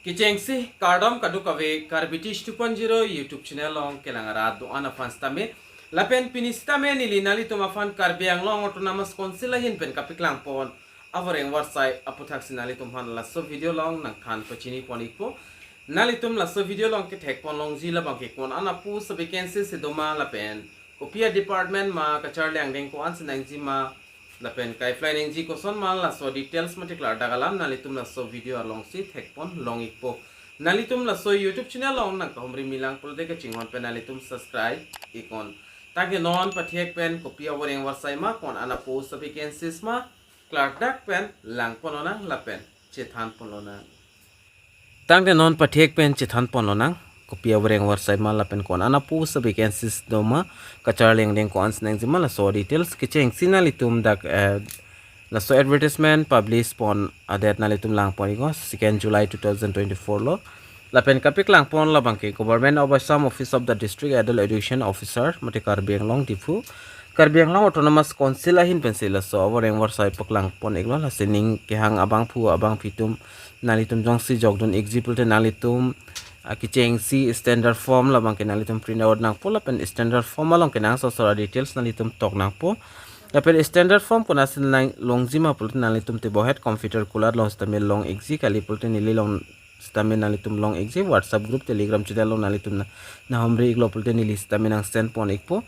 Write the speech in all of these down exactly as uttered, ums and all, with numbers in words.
Kechengsi kardom kadokave Karbi Tish two point zero YouTube channel along kelang arat do-an aphan sitame. Lapen pini sitame neli nanglitum aphan Karbi Anglong Autonomous Council ahin pen kapeklang pon avoreng varsai aputhaksi nanglitum aphan laso video along nangthan pachini pon ikpo. Nanglitum laso video along kethek pon longji labang ke ko-an a-post vacancy si doma lapen kopi a-department ma, kacharli angdeng ko-an si nangji ma, lapen ka-apply nangji koson ma, laso details mate klardak alam nanglitum laso video alongsi thek pon long ikpo. Nanglitum laso YouTube channel along nangkahumri milang pulote kachinghon pen nanglitum subscribe iknon. Tangte non pathek pen kopi avoreng varsai ma, ko-an a-post vacancies ma, klardak pen lang pon lonang lapen chethan pon lonang. Tangte non pathek pen chethan pon lonang, kopi avoreng varsai ma lapen ko-an a-post vacancies doma, kacharli angdeng ko-an si nangji ma, laso details. Kechengsi nanglitum dak, eh, laso advertisement publish pon a-date nanglitum lang pon iknon, second July two thousand twenty-four lo. Lapen kapeklang pon labang ke Government of Assam, Office of the District Adult Education Officer, mate Karbi Anglong Diphu, Karbi Anglong Autonomous Council ahin pensi laso avoreng varsai paklang pon iklo. Lasi ning kehang abangphu abangphi atum, nanglitum jongsi jokdun ikji pulote nanglitum, ah, kechengsi standard form labang ke nanglitum print out nangpo lapen standard form along kenangsot asor a-details nanglitum tok nangpo. Lapen standard form konatsi nang longji ma pulote nanglitum table head computer kulat along sitame long ikji, kali pulote neli along sitame nanglitum long ikji, WhatsApp group, Telegram channel along nanglitum na, nahumri iklo pulote neli sitame nang send pon ikpo.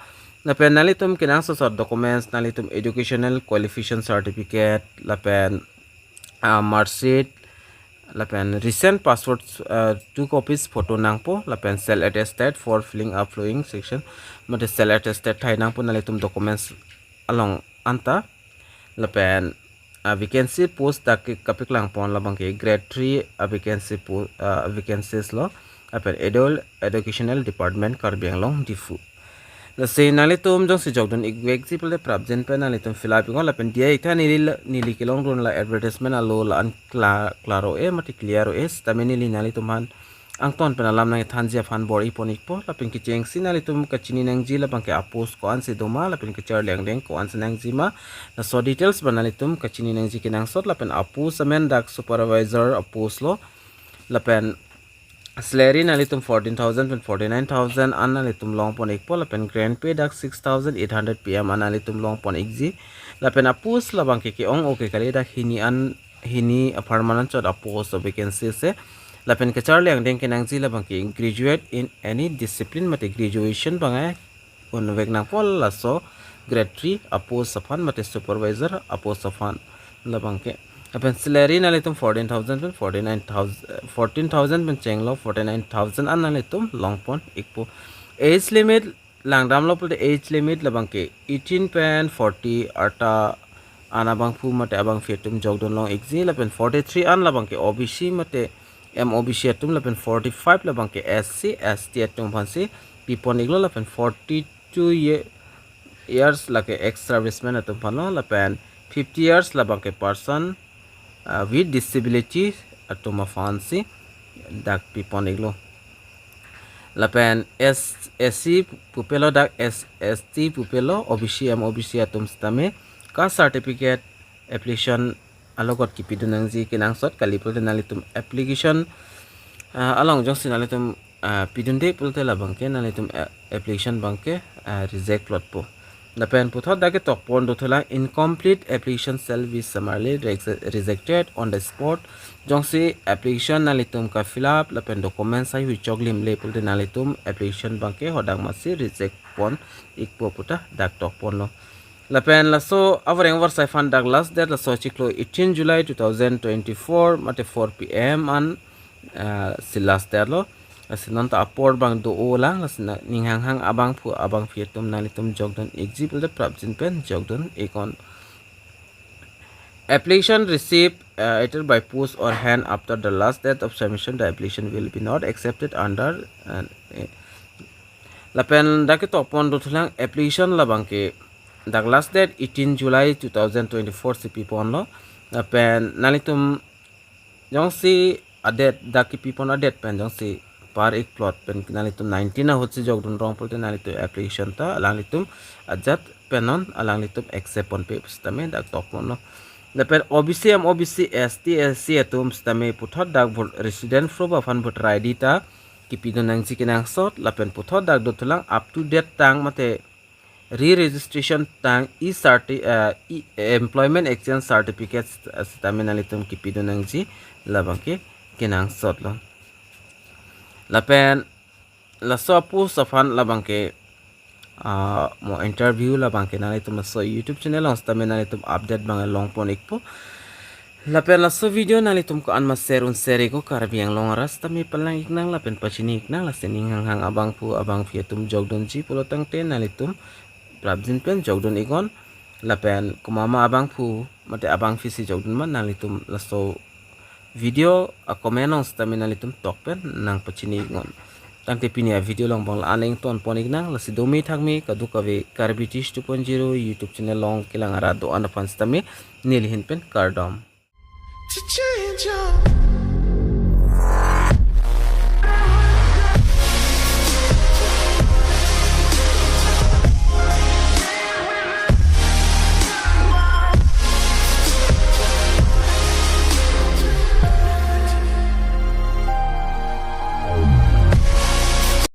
Lapen nanglitum kenangsot asor documents, nanglitum educational qualification certificate, lapen, ah, mark sheet, lapen recent passport, ah, two copies photo nangpo, lapen self attested for filling up following section, mate self attested thai nangpo nanglitum documents along anta. Lapen a-vacancy post dak ke kapeklang pon labang ke grade three a-vacancy po-, ah, vacancies lo, lapen Adult Educational Department, Karbi Anglong Diphu. Lasi nanglitum jongsi jokdun ikvekji pulote prapjin pen nanglitum fill up iknon, lapen diya iktha neli la, neli kelongdun la advertisement alo la-an kla-, klaro-e mate clear-o-e sitame neli nanglitum aphan angton pen alam nangthanji aphan bor-i pon ikpo. Lapen kechengsi nanglitum kachini nangji labang ke a-post ko-an si doma lapen kacharli angdeng ko-an si nangji ma, laso details ba nanglitum kachini nangji kenangsot. Lapen a-post amen dak supervisor a-post lo. Lapen salary nanglitum fourteen thousand pen forty-nine thousand an nanglitum long pon ikpo, lapen grade pay dak six thousand eight hundred P M an nanglitum long pon ikji. Lapen a-post labang ke ke-ong-o ke kali, dak hini an, hini a-permanent chot a-post a-vacancy si. Lapen kacharli angdeng kenangji labang ke graduate in any discipline mate graduation abang ai unvek nangpo laso grade three a-post aphan mate supervisor a-post aphan labang ke. Lapen salary nanglitum fourteen thousand pen forty-nine thousand, fourteen thousand pen chenglo, forty-nine thousand an nanglitum long pon ikpo. Age limit langdamlo pulote age limit labang ke eighteen pen forty arta an abangphu mate abangphi atum jokdun long ikji, lapen forty-three an labang ke O B C mate M O B C atum, lapen forty-five labang ke S C, S T atum aphansi pi pon iklo, lapen forty-two ye-, years lake ex-serviceman atum aphanlo, lapen fifty years labang ke person, ah, with disability atum aphansi dak pi pon iklo. Lapen S-, S C pupelo dak S-, S T pupelo, O B C, M O B C atum sitame caste certificate application alogot kipidun nangji kenangsot, kali pulote nanglitum application, ah, along jongsi nanglitum, ah, pidunde pulote labang ke nanglitum, ah, application abang ke, ah, reject lotpo. Lapen puthot dak ketok pon dothulang, incomplete application shall be summarily reje-, rejected on the spot. Jongsi application nanglitum ka-fill up lapen documents haihui choklimle pulote nanglitum application abang ke hodang masi reject pon ikpo puta dak tok ponlo. Lapen laso avoreng varsai aphan dak last date laso chiklo eighteen July two thousand twenty-four mate four P M an, ah, si last date lo. Lasi non ta apor abang do-o lang, lasi na ning hanghang abangphu abangphi atum nanglitum jokdun ikji pulote prapjin pen jokdun iknon. Application received, uh, either by post or hand after the last date of submission, the application will be not accepted under, uh, eh, lapen dak ketok pon dothulang, application labang ke dak last date eighteen July two thousand twenty-four si pi ponlo. Lapen nanglitum jongsi a-date dak kipi pon a-date pen jongsi par-ik plot pen nanglitum nineteen ahut si jokdun rong pulote nanglitum application ta alanglitum ajat pen non alanglitum accept ponpe pusitame dak tok ponlo. Lapen O B C em O B C, S T, S C atum sitame puthot dak vote resident proof aphan voter I D ta kipidun nangji kenangsot, lapen puthot dak dothulang up to date tang mate re-registration tang e certi uh, e employment exchange certificate sitame nanglitum kipidun nangji, labangke kenangsot lo. Lapen laso post aphan labangke uh, mo interview labangke nanglitum laso YouTube channel along sitame nanglitum update bang longpon ikpo. Lapen laso video nanglitum ko-an ma share un share iknon, Karbi Anglong arat sitame palang iknang lapen pachini iknang, lasi ning hanghang abangphu abangphi atum jokdunji pulo tangte nanglitum prapjin pen jokdun iknon. Lapen komat ma abangphu mate abangphi si jokdun ma, nanglitum laso video a comment along sitame nanglitum tok pen nangpachini iknon. Tangte pini a video along bang la-an ingtonpon iknang, lasi dome thakme kadokave Karbi Tish two point zero YouTube channel along kelang arat do-an aphan sitame neli ahin pen kardom.